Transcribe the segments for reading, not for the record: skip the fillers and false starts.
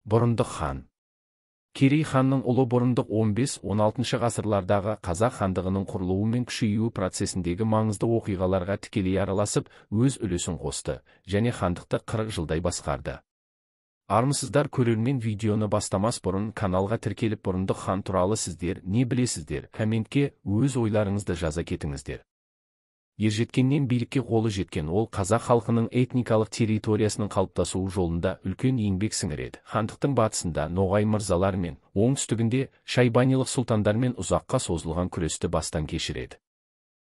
Бұрындық хан. Керей ханның ұлы Бұрындық 15-16 ғасырлардағы қазақ хандығының құрылуы мен күшеюі процесіндегі маңызды оқиғаларға тікелей араласып, өз үлесін қосты және хандықты 40 жылдай басқарды. Армысыздар көрермен, видеоны бастамас бұрын каналға тіркеліп, Бұрындық хан туралы сіздер не білесіздер, комментке өз ойларыңызды жаза кетіңіздер. Ержеткеннен билікке қолы жеткен ол қазақ халқының этникалық территориясының қалыптасуы жолында үлкен еңбек сіңіреді. Хандықтың батысында ноғай мырзалармен, оңтүстігінде шайбанилық сұлтандармен ұзаққа созылған күресті бастан кешіреді.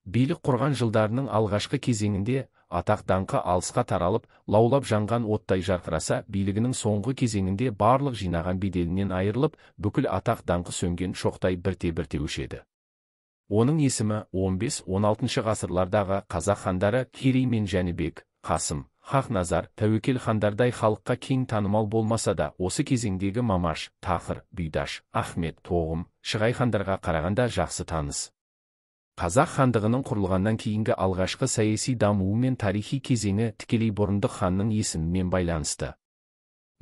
Билік құрған жылдарының алғашқы кезеңінде атақ даңқы алысқа таралып, лаулап жанған оттай жарқыраса, билігінің соңғы кезеңінде барлық жинаған беделінен айырылып, бүкіл атақ даңқы сөнген шоқтай бірте-бірте өшеді. Оның есімі 15-16 ғасырлардағы қазақ хандары Керей мен Жәнібек, Қасым, Хақназар, Тәуекел хандардай халыққа кең танымал болмаса да, осы кезеңдегі Мамаш, Тақыр, Бұйдаш, Ахмет, Тоғым, Шығай хандарға қарағанда жақсы таныс. Қазақ хандығының құрылғаннан кейінгі алғашқы саяси дамуы мен тарихи кезеңі тікелей Бұрындық ханның есімімен байланысты.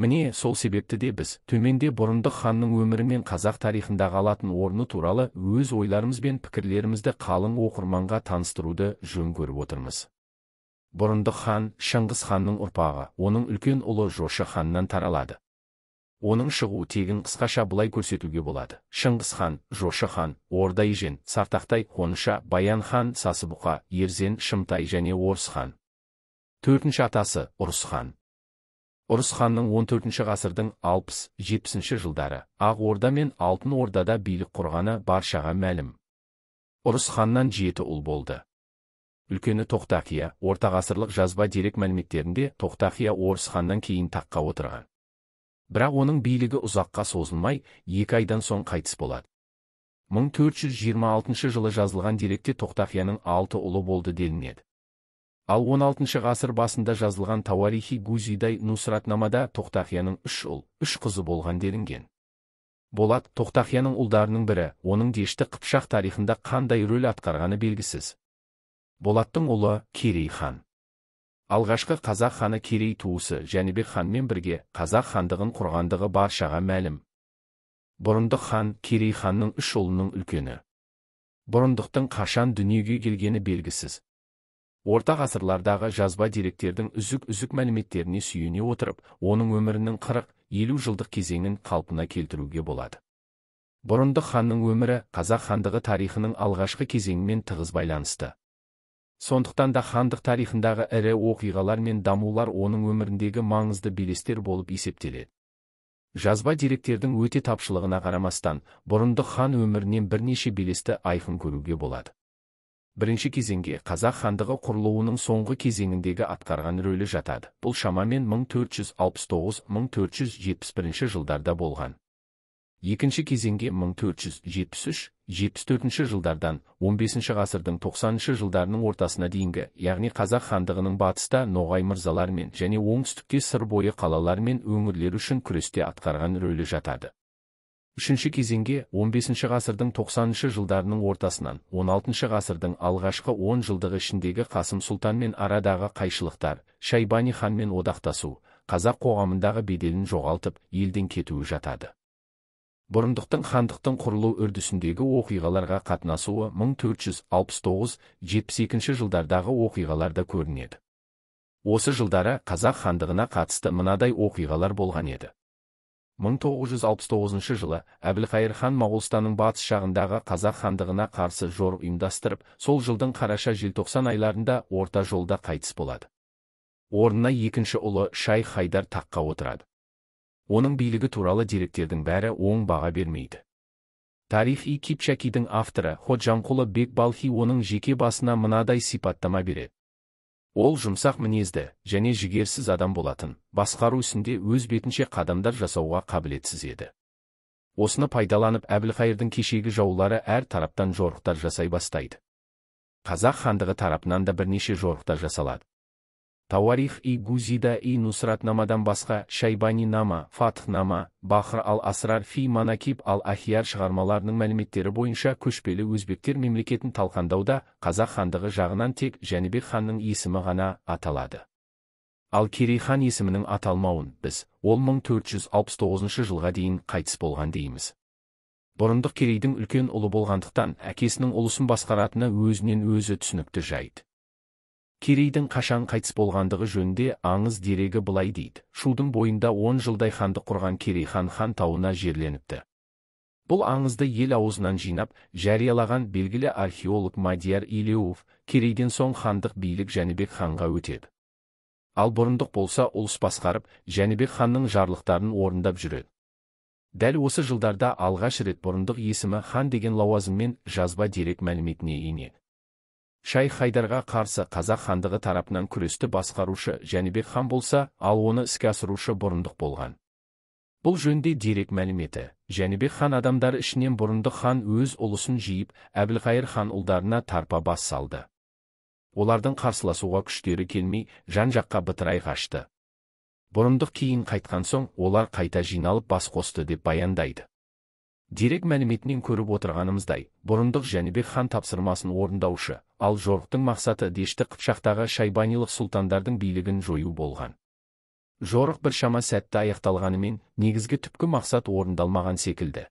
Міне, сол себепті де біз төменде Бұрындық ханның өмірі мен қазақ тарихындағы алатын орны туралы өз ойларымыз бен пікірлерімізді қалың оқырманға таныстыруды жөн көріп отырмыз. Бұрындық хан Шыңғыс ханның ұрпағы, оның үлкен ұлы Жошы ханнан таралады. Оның шығу тегін қысқаша былай көрсетуге болады. Шыңғыс хан, Жошы хан, Орда Ежен, Сартақтай, Қоныша, Баян хан, Сасыбұқа, Ерзен, Шымтай және Орыс хан. Төртінші атасы Ұрыс хан. Ұрыс ханның 14 ғасырдың 60-70 жылдары Ақ Орда мен Алтын Ордада билік құрғаны баршаға мәлім. Ұрыс ханнан 7 ұл болды. Үлкені Тоқтақия, орта ғасырлық жазба дерек мәліметтерінде Тоқтақия Орыс ханнан кейін таққа отырған. Бірақ оның билігі ұзаққа созылмай, 2 айдан соң қайтыс болады. 1426 жылы жазылған деректе Тоқтақияның 6 ұлы болды делінеді. Ал 16 ғасыр басында жазылған Тауарихи Гузидай Нусратнамада Тоқтақияның 3 ұл, 3 қызы болған делінген. Болат Тоқтақияның ұлдарының бірі, оның Дешті Қыпшақ тарихында қандай рөл атқарғаны белгісіз. Болаттың ұлы Керей хан. Алғашқы қазақ ханы Керей туысы Жәнібек ханмен бірге қазақ хандығын құрғандығы баршаға мәлім. Бұрындық хан Керей ханның 3 ұлының үлкені. Бұрындықтың қашан дүниеге келгені белгісіз. Орта ғасырлардағы жазба деректердің үзік-үзік мәліметтеріне сүйене отырып, оның өмірінің 40-50 жылдық кезеңін қалпына келтіруге болады. Бұрындық ханның өмірі қазақ хандығы тарихының алғашқы кезеңімен тығыз байланысты. Сондықтан да хандық тарихындағы ірі оқиғалар мен дамулар оның өміріндегі маңызды белестер болып есептеледі. Жазба деректердің өте тапшылығына қарамастан, Бұрындық хан өмірінен бірнеше белесті айқын көруге болады. Бірінші кезеңге қазақ хандығы құрылуының соңғы кезеңіндегі атқарған рөлі жатады. Бұл шамамен 1469-1471 жылдарда болған. Екінші кезеңге 1473-74 жылдардан 15 ғасырдың 90 жылдарының ортасына дейінгі, яғни қазақ хандығының батыста ноғай мырзалармен және оңтүстікте Сыр бойы қалаларымен өңірлер үшін күресте атқарған рөлі жатады. Үшінші кезеңге 15 ғасырдың 90 жылдарының ортасынан 16 ғасырдың алғашқы 10 жылдығы ішіндегі Қасым сұлтанмен арадағы қайшылықтар, Шайбани ханмен одақтасу, қазақ қоғамындағы беделін жоғалтып, елден кетуі жатады. Бұрындықтың хандықтың құрылу үрдісіндегі оқиғаларға қатынасуы 1469-72 жылдардағы оқиғаларда көрінеді. Осы жылдары қазақ хандығына қатысты мынадай оқиғалар болған еді. 1969 жылы Әбілқайыр хан Моғолстанның батыс жағындағы қазақ хандығына қарсы жорық ұйымдастырып, сол жылдың қараша-желтоқсан айларында орта жолда қайтыс болады. Орнына екінші ұлы Шайх Хайдар таққа отырады. Оның билігі туралы деректердің бәрі оң баға бермейді. Тарих-и Кипчакидің авторы Ходжамқұлы бек Балхи оның жеке басына мынадай сипаттама береді. Ол жұмсақ мінезді және жігерсіз адам болатын, басқару ісінде өз бетінше қадамдар жасауға қабілетсіз еді. Осыны пайдаланып Әбілқайырдың кешегі жаулары әр тараптан жорықтар жасай бастайды. Қазақ хандығы тарапынан да бірнеше жорықтар жасалады. Тауарих-и Гузида-и Нусратнамадан басқа Шайбани-нама, Фатх-нама, Бахр ал-Асрар фи Манакиб ал-Ахияр шығармаларының мәліметтері бойынша көшпелі өзбектер мемлекетін талқандауда қазақ хандығы жағынан тек Жәнібек ханның есімі ғана аталады. Ал Керей хан есімінің аталмауын біз, ол 1469 жылға дейін қайтыс болған дейміз. Бұрындық Керейдің үлкен ұлы болғандықтан, әкесінің ұлысын басқаратыны өзінен өзі түсінікті жайт. Керейдің қашан қайтыс болғандығы жөнінде аңыз дерегі былай дейді. Шудың бойында 10 жылдай хандық құрған Керей хан хан тауына жерленіпті. Бұл аңызды ел аузынан жинап, жариялаған белгілі археолог Мадияр Илеуов, Керейден соң хандық билік Жәнібек ханға өтеді. Ал Бұрындық болса ұлыс басқарып, Жәнібек ханның жарлықтарын орындап жүреді. Дәл осы жылдарда алғаш рет Бұрындық есімі хан деген лауазыммен жазба дерек мәліметіне енеді. Шайх Хайдарға қарсы қазақ хандығы тарапынан күресті басқарушы Жәнібек хан болса, ал оны іске асырушы Бұрындық болған. Бұл жөнде дерек мәліметі. Жәнібек хан адамдары ішінен Бұрындық хан өз ұлысын жиып, Әбілқайыр хан ұлдарына тарпа бас салды. Олардың қарсыласуға күштері келмей, жан-жаққа бытырай қашты. Бұрындық кейін қайтқан соң, олар қайта жиналып бас қосты деп баяндайды. Дерек мәліметінен көріп отырғанымыздай, Бұрындық Жәнібек хан тапсырмасын орындаушы, ал жорықтың мақсаты Дешті Қыпшақтағы шайбанилық сұлтандардың билігін жою болған. Жорық біршама сәтті аяқталғанымен, негізгі түпкі мақсат орындалмаған секілді.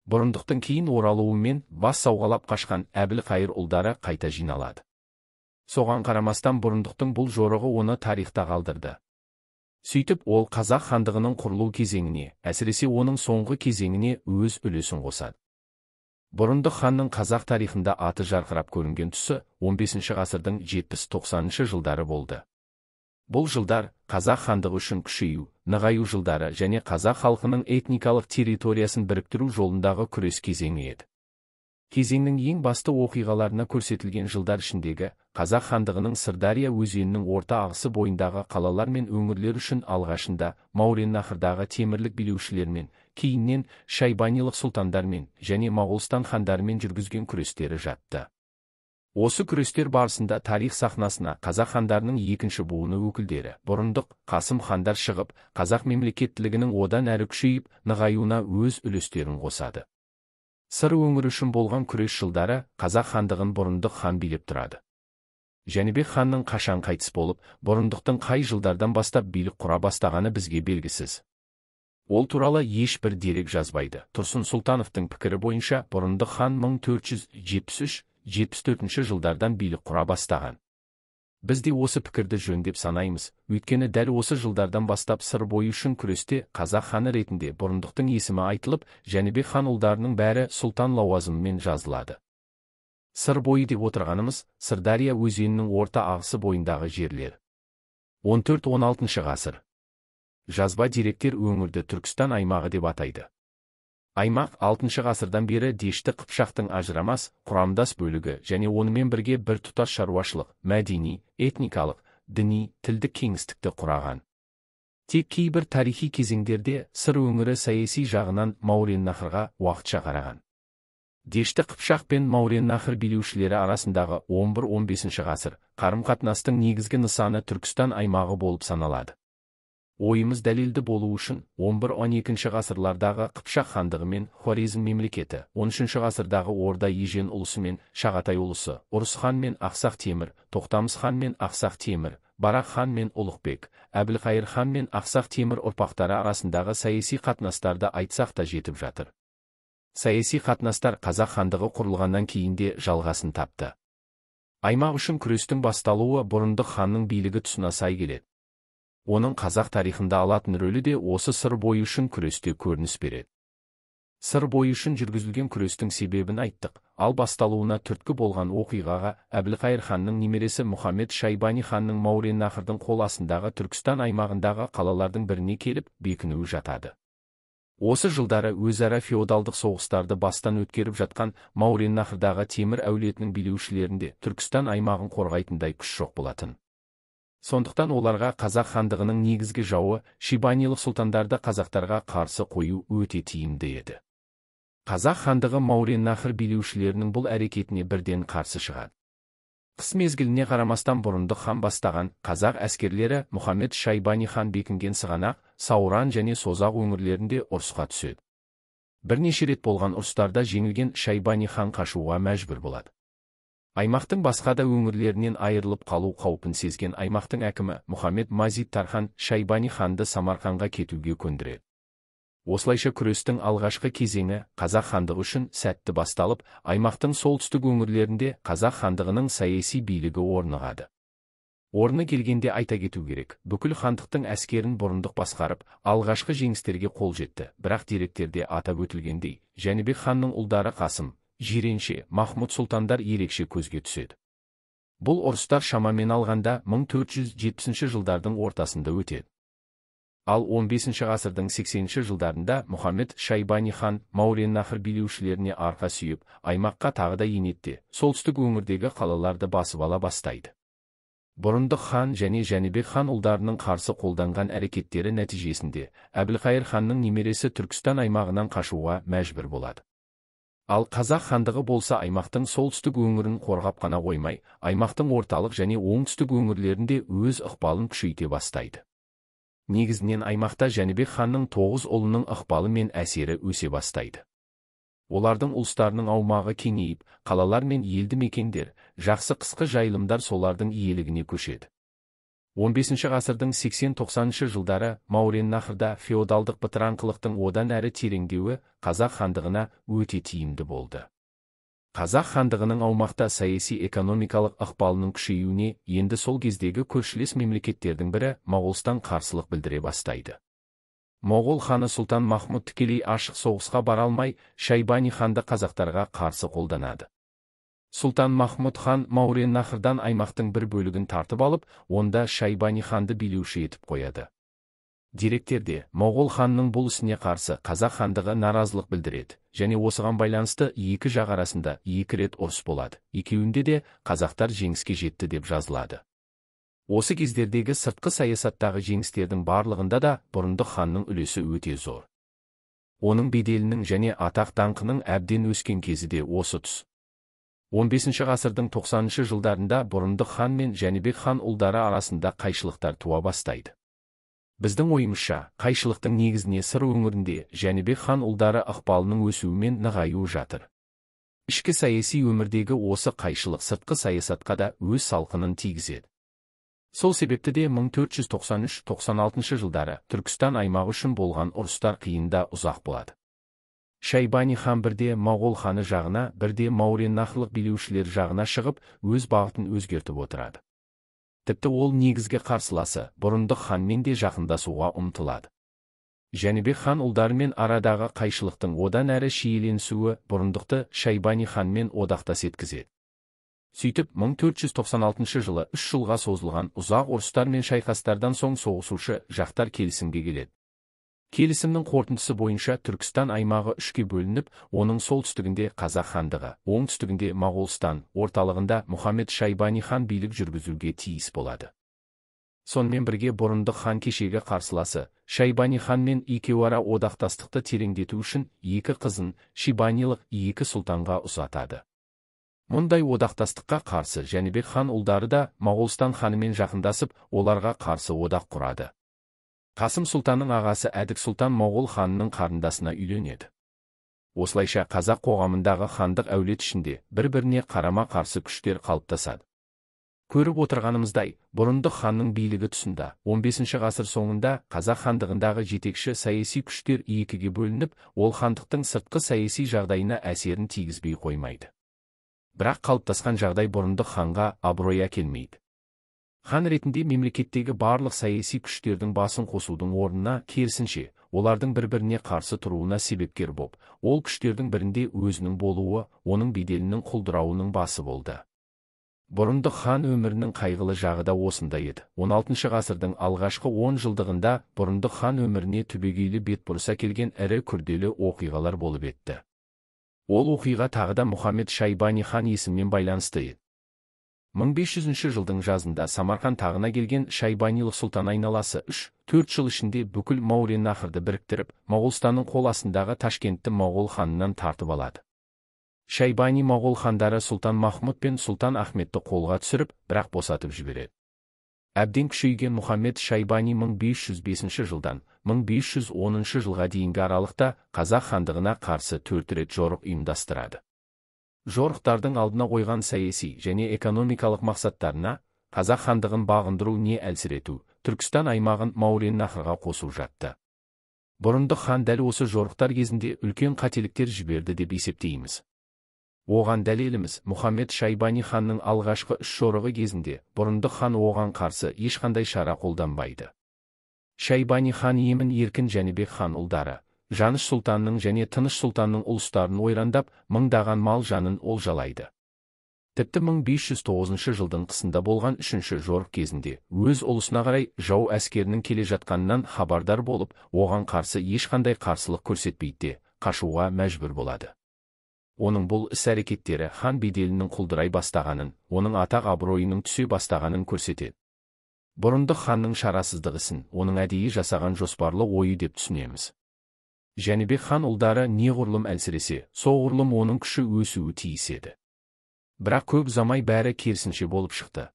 Бұрындықтың кейін оралуымен бас сауғалап қашқан Әбілқайыр ұлдары қайта жиналады. Соған қарамастан Бұрындықтың бұл жорығы оны тарихта қалдырды. Сөйтіп ол қазақ хандығының құрылу кезеңіне, әсіресе оның соңғы кезеңіне өз үлесін қосады. Бұрындық ханның қазақ тарихында аты жарқырап көрінген тұсы 15 ғасырдың 70-90 жылдары болды. Бұл жылдар қазақ хандығы үшін күшею, нығаю жылдары және қазақ халқының этникалық территориясын біріктіру жолындағы күрес кезеңі еді. Кезеңнің ең басты оқиғаларына көрсетілген жылдар ішіндегі қазақ хандығының Сырдария өзенінің орта ағысы бойындағы қалалар мен өңірлер үшін алғашында Мауреннахрдағы темірлік билеушілермен, кейіннен шайбанилық сұлтандармен және Моғолстан хандарымен жүргізген күрестері жатты. Осы күрестер барысында тарих сахнасына қазақ хандарының екінші буыны өкілдері, Бұрындық, Қасым хандар шығып, қазақ мемлекеттілігінің одан әрі күшейіп, нығаюына өз үлестерін қосады. Сыр өңірі үшін болған күрес жылдары қазақ хандығын Бұрындық хан билеп тұрады. Жәнібек ханның қашан қайтыс болып, Бұрындықтың қай жылдардан бастап билік құра бастағаны бізге белгісіз. Ол туралы ешбір дерек жазбайды. Тұрсын Сұлтановтың пікірі бойынша Бұрындық хан 1473-74 жылдардан билік құра бастаған. Біз де осы пікірді жөндеп санаймыз, өйткені дәл осы жылдардан бастап Сыр бойы үшін күресте қазақ ханы ретінде Бұрындықтың есімі айтылып, Жәнібек хан ұлдарының бәрі сұлтан лауазымымен жазылады. Сыр бойы деп отырғанымыз Сырдария өзенінің орта ағысы бойындағы жерлер. 14-16 ғасыр. Жазба деректер өңірді Түркістан аймағы деп атайды. Аймақ 6 ғасырдан бері Дешті Қыпшақтың ажырамас, құрамдас бөлігі және онымен бірге біртұтас шаруашылық, мәдени, этникалық, діни, тілдік кеңістікті құраған. Тек кейбір тарихи кезеңдерде Сыр өңірі саяси жағынан Мауреннахрға уақытша қараған. Дешті Қыпшақ пен Мауреннахр билеушілері арасындағы 11-15 ғасыр қарым-қатынастың негізгі нысаны Түркістан аймағы болып саналады. Ойымыз дәлелді болу үшін 11-12 ғасырлардағы Қыпшақ хандығы мен Хорезм мемлекеті, 13 ғасырдағы Орда Ежен ұлысы мен Шағатай ұлысы, Ұрыс хан мен Ақсақ Темір, Тоқтамыс хан мен Ақсақ Темір, Барақ хан мен Ұлықбек, Әбілқайыр хан мен Ақсақ Темір ұрпақтары арасындағы саяси қатынастарды айтсақ та жетіп жатыр. Саяси қатынастар қазақ хандығы құрылғаннан кейін де жалғасын тапты. Аймақ үшін күрестің басталуы Бұрындық ханның билігі тұсына сай келеді. Оның қазақ тарихында алатын рөлі де осы Сыр бойы үшін күресте көрініс береді. Сыр бойы үшін жүргізілген күрестің себебін айттық, ал басталуына түрткі болған оқиғаға Әбілқайыр ханның немересі Мұхаммед Шайбани ханның Мауреннахрдың қол астындағы Түркістан аймағындағы қалалардың біріне келіп, бекінуі жатады. Осы жылдары өзара феодалдық соғыстарды бастан өткеріп жатқан Мауреннахрдағы Темір әулетінің билеушілерінде Түркістан аймағын қорғайтындай күш жоқ болатын. Сондықтан оларға қазақ хандығының негізгі жауы шибанилық сұлтандарды қазақтарға қарсы қою өте тиімді еді. Қазақ хандығы Мауреннахр билеушілерінің бұл әрекетіне бірден қарсы шығады. Қыс мезгіліне қарамастан Бұрындық хан бастаған қазақ әскерлері Мұхаммед Шайбани хан бекінген Сығанақ, Сауран және Созақ өңірлерінде ұрысқа түседі. Бірнеше рет болған ұрыстарда жеңілген Шайбани хан қашуға мәжбүр болады. Аймақтың басқа да өңірлерінен айырылып қалу қаупін сезген аймақтың әкімі Мұхаммед Мазид Тархан Шайбани ханды Самарқанға кетуге көндіреді. Осылайша күрестің алғашқы кезеңі Қазақ хандығы үшін сәтті басталып, аймақтың солтүстік өңірлерінде Қазақ хандығының саяси билігі орнығады. Орны келгенде айта кету керек, бүкіл хандықтың әскерін Бұрындық басқарып, алғашқы жеңістерге қол жетті, бірақ деректерде атап өтілгендей, Жәнібек ханның ұлдары Қасым, Жиренше, Махмұд сұлтандар ерекше көзге түседі. Бұл ұрыстар шамамен алғанда 1470 жылдардың ортасында өтеді. Ал 15 ғасырдың 80 жылдарында Мұхаммед Шайбани хан Мауреннахр билеушілеріне арқа сүйеп, аймаққа тағы да енетте, солтүстік өңірдегі қалаларды басып ала бастайды. Бұрындық хан және Жәнібек хан ұлдарының қарсы қолданған әрекеттері нәтижесінде Әбілқайыр ханның немересі Түркістан аймағынан қашуға мәжбүр болады. Ал Қазақ хандығы болса аймақтың солтүстік өңірін қорғап қана қоймай, аймақтың орталық және оңтүстік өңірлерінде өз ықпалын күшейте бастайды. Негізінен аймақта Жәнібек ханның 9 ұлының ықпалы мен әсері өсе бастайды. Олардың ұлыстарының аумағы кеңейіп, қалалар мен елді мекендер, жақсы қысқы жайылымдар солардың иелігіне көшеді. 15 ғасырдың 80-90 жылдары Мауреннахрда феодалдық бытыраңқылықтың одан әрі тереңдеуі Қазақ хандығына өте тиімді болды. Қазақ хандығының аумақта саяси экономикалық ықпалының күшеюіне енді сол кездегі көршілес мемлекеттердің бірі Моғолстан қарсылық білдіре бастайды. Моғол ханы Сұлтан Махмұд тікелей ашық соғысқа бара алмай, Шайбани ханды қазақтарға қарсы қолданады. Сұлтан Махмұд хан Мауреннахрдан аймақтың бір бөлігін тартып алып, онда Шайбани ханды билеуші етіп қояды. Деректерде Моғол ханның бұл ісіне қарсы Қазақ хандығы наразылық білдіреді, және осыған байланысты екі жақ арасында екі рет ұрыс болады. Екеуінде де қазақтар жеңіске жетті деп жазылады. Осы кездердегі сыртқы саясаттағы жеңістердің барлығында да Бұрындық ханның үлесі өте зор. Оның беделінің және атақ даңқының әбден өскен кезі де осы тұс. 15 ғасырдың 90 жылдарында Бұрындық хан мен Жәнібек хан ұлдары арасында қайшылықтар туа бастайды. Біздің ойымызша, қайшылықтың негізіне Сыр өңірінде Жәнібек хан ұлдары ықпалының өсуімен нығаюы жатыр. Ішкі саяси өмірдегі осы қайшылық сыртқы саясатқа да өз салқынын тигізеді. Сол себепті де 1493-96 жылдары Түркістан аймағы үшін болған ұрыстар қиында ұзақ болады. Шайбани хан бірде Моғол ханы жағына, бірде Мауреннахрлық билеушілер жағына шығып, өз бағытын өзгертіп отырады. Тіпті ол негізгі қарсыласы Бұрындық ханмен де жақындасуға ұмтылады. Жәнібек хан ұлдарымен арадағы қайшылықтың одан әрі шиеленісуі Бұрындықты Шайбани ханмен одақтас еткізеді. Сөйтіп, 1496 жылы 3 жылға созылған ұзақ ұрыстар мен шайқастардан соң соғысушы жақтар келісімге келеді. Келісімнің қорытындысы бойынша Түркістан аймағы үшке бөлініп, оның солтүстігінде Қазақ хандығы, оңтүстігінде Моғолстан, орталығында Мұхаммед Шайбани хан билік жүргізуге тиіс болады. Сонымен бірге Бұрындық хан кешегі қарсыласы Шайбани ханмен екеуара одақтастықты тереңдету үшін екі қызын Шибанилық екі сұлтанға ұзатады. Мұндай одақтастыққа қарсы Жәнібек хан ұлдары да Моғолстан ханымен жақындасып, оларға қарсы одақ құрады. Қасым сұлтанның ағасы Әдік сұлтан Моғол ханының қарындасына үйленеді. Осылайша қазақ қоғамындағы хандық әулет ішінде бір-біріне қарама-қарсы күштер қалыптасады. Көріп отырғанымыздай, Бұрындық ханның билігі тұсында 15 ғасыр соңында қазақ хандығындағы жетекші саяси күштер екіге бөлініп, ол хандықтың сыртқы саяси жағдайына әсерін тигізбей қоймайды. Бірақ қалыптасқан жағдай Бұрындық ханға абырой әкелмейді. Хан ретінде мемлекеттегі барлық саяси күштердің басын қосудың орнына керісінше, олардың бір-біріне қарсы тұруына себепкер боп, ол күштердің бірінде өзінің болуы, оның беделінің құлдырауының басы болды. Бұрындық хан өмірінің қайғылы жағы да осында еді. 16 ғасырдың алғашқы 10 жылдығында Бұрындық хан өміріне түбегейлі бетбұрыс әкелген ірі күрделі оқиғалар болып етті. Ол оқиға тағы да Мұхаммед Шайбани хан есімімен байланысты еді. 1500 жылдың жазында Самарқан тағына келген Шайбанилық сұлтан айналасы 3-4 жыл ішінде бүкіл Мауреннахрды біріктіріп, Моғолстанның қол астындағы Ташкентті Моғол ханынан тартып алады. Шайбани Моғол хандары Сұлтан Махмұд пен Сұлтан Ахметті қолға түсіріп, бірақ босатып жібереді. Әбден күшейген Мұхаммед Шайбани 1505 жылдан 1510 жылға дейінгі аралықта Қазақ хандығына қарсы 4 рет жорық ұйымдастырады. Жорықтардың алдына қойған саяси және экономикалық мақсаттарына Қазақ хандығын бағындыру не әлсірету, Түркістан аймағын Мауреннахрға қосу жатты. Бұрындық хан дәл осы жорықтар кезінде үлкен қателіктер жіберді деп есептейміз. Оған дәлеліміз Мұхаммед Шайбани ханның алғашқы үш жорығы кезінде Бұрындық хан оған қарсы ешқандай шара қолданбайды. Шайбани хан емін еркін Жәнібек хан ұлдары, Жаныш сұлтанның және Тыныш сұлтанның ұлыстарын ойрандап, мыңдаған мал жанын олжалайды. Тіпті 1509 жылдың қысында болған үшінші жорық кезінде өз ұлысына қарай жау әскерінің келе жатқанынан хабардар болып, оған қарсы ешқандай қарсылық көрсетпейді де, қашуға мәжбүр болады. Оның бұл іс-әрекеттері хан беделінің құлдырай бастағанын, оның атақ абыройының түсе бастағанын көрсетеді. Бұрындық ханның шарасыздық ісін, оның әдейі жасаған жоспарлы ойы деп түсінеміз. Жәнібек хан ұлдары неғұрлым әлсіресе, соғұрлым оның күші өсуі тиіс еді. Бірақ көп ұзамай бәрі керісінше болып шықты.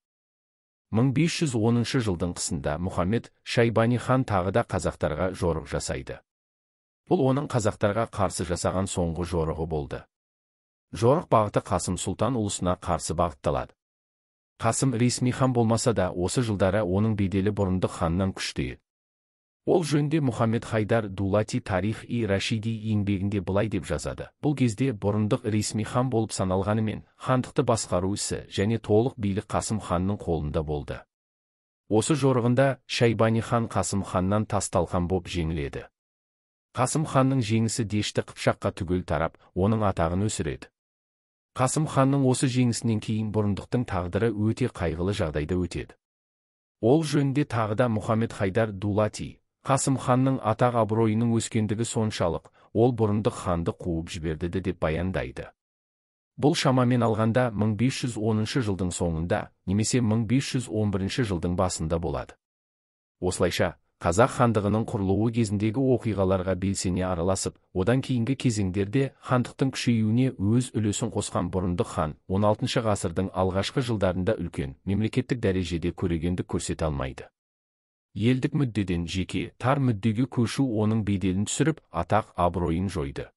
1510 жылдың қысында Мұхаммед Шайбани хан тағы да қазақтарға жорық жасайды. Бұл оның қазақтарға қарсы жасаған соңғы жорығы болды. Жорық бағыты Қасым сұлтан ұлысына қарсы бағытталады. Қасым ресми хан болмаса да, осы жылдары оның беделі Бұрындық ханнан күшті еді. Ол жөнінде Мұхаммед Хайдар Дулати Тарих-и Рашиди еңбегінде былай деп жазады. Бұл кезде Бұрындық ресми хан болып саналғанымен, хандықты басқару ісі және толық билік Қасым ханның қолында болды. Осы жорығында Шайбани хан Қасым ханнан тас-талқан боп жеңіледі. Қасым ханның жеңісі Дешті Қыпшаққа түгел тарап, оның атағын өсіреді. Қасым ханның осы жеңісінен кейін Бұрындықтың тағдыры өте қайғылы жағдайда өтеді. Ол жөнінде тағы да Мұхаммед Хайдар Дулати, Қасым ханның атақ абыройының өскендігі соншалық, ол Бұрындық ханды қуып жіберді деп баяндайды. Бұл шамамен алғанда 1510 жылдың соңында, немесе 1511 жылдың басында болады. Осылайша, Қазақ хандығының құрылуы кезіндегі оқиғаларға белсене араласып, одан кейінгі кезеңдерде хандықтың күшеюіне өз үлесін қосқан Бұрындық хан 16 ғасырдың алғашқы жылдарында үлкен мемлекеттік дәрежеде көрегендік көрсете алмайды. Елдік мүддеден жеке, тар мүддеге көшу оның беделін түсіріп, атақ абыройын жойды.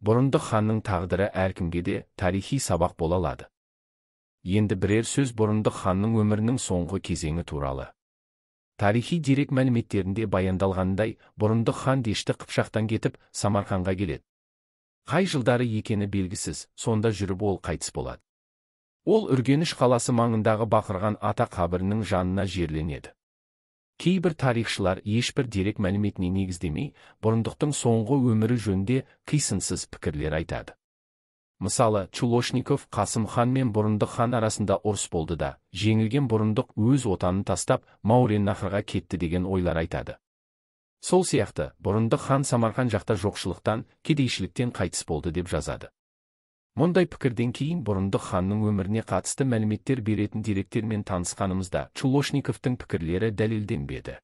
Бұрындық ханның тағдыры әркімге де тарихи сабақ бола алады. Енді бірер сөз Бұрындық ханның өмірінің соңғы кезеңі туралы. Тарихи дерек мәліметтерінде баяндалғандай, Бұрындық хан Дешті Қыпшақтан кетіп, Самарқанға келеді. Қай жылдары екені белгісіз, сонда жүріп ол қайтыс болады. Ол Үргеніш қаласы маңындағы Бақырған ата қабірінің жанына жерленеді. Кейбір тарихшылар ешбір дерек мәліметіне негіздемей, Бұрындықтың соңғы өмірі жөнінде қисынсыз пікірлер айтады. Мысалы, Чулошников Қасым хан мен Бұрындық хан арасында ұрыс болды да, жеңілген Бұрындық өз отанын тастап, Мауреннахрға кетті деген ойлар айтады. Сол сияқты, Бұрындық хан Самарқан жақта жоқшылықтан, кедейшіліктен қайтыс болды деп жазады. Мұндай пікірден кейін Бұрындық ханның өміріне қатысты мәліметтер беретін деректермен танысқанымызда Чулошниковтың пікірлері дәлелденбеді.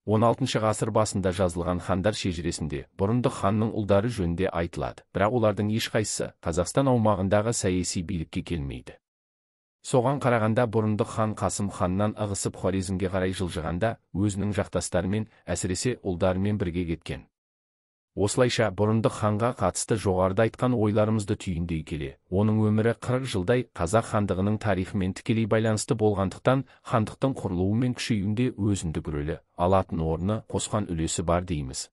16 ғасыр басында жазылған хандар шежіресінде Бұрындық ханның ұлдары жөнінде айтылады, бірақ олардың ешқайсысы Қазақстан аумағындағы саяси билікке келмейді. Соған қарағанда Бұрындық хан Қасым ханнан ығысып Хорезмге қарай жылжығанда өзінің жақтастарымен, әсіресе ұлдарымен бірге кеткен. Осылайша Бұрындық ханға қатысты жоғарыда айтқан ойларымызды түйіндей келе, оның өмірі 40 жылдай Қазақ хандығының тарихымен тікелей байланысты болғандықтан хандықтың құрылуы мен күшеюінде өзіндік рөлі, алатын орны, қосқан үлесі бар дейміз.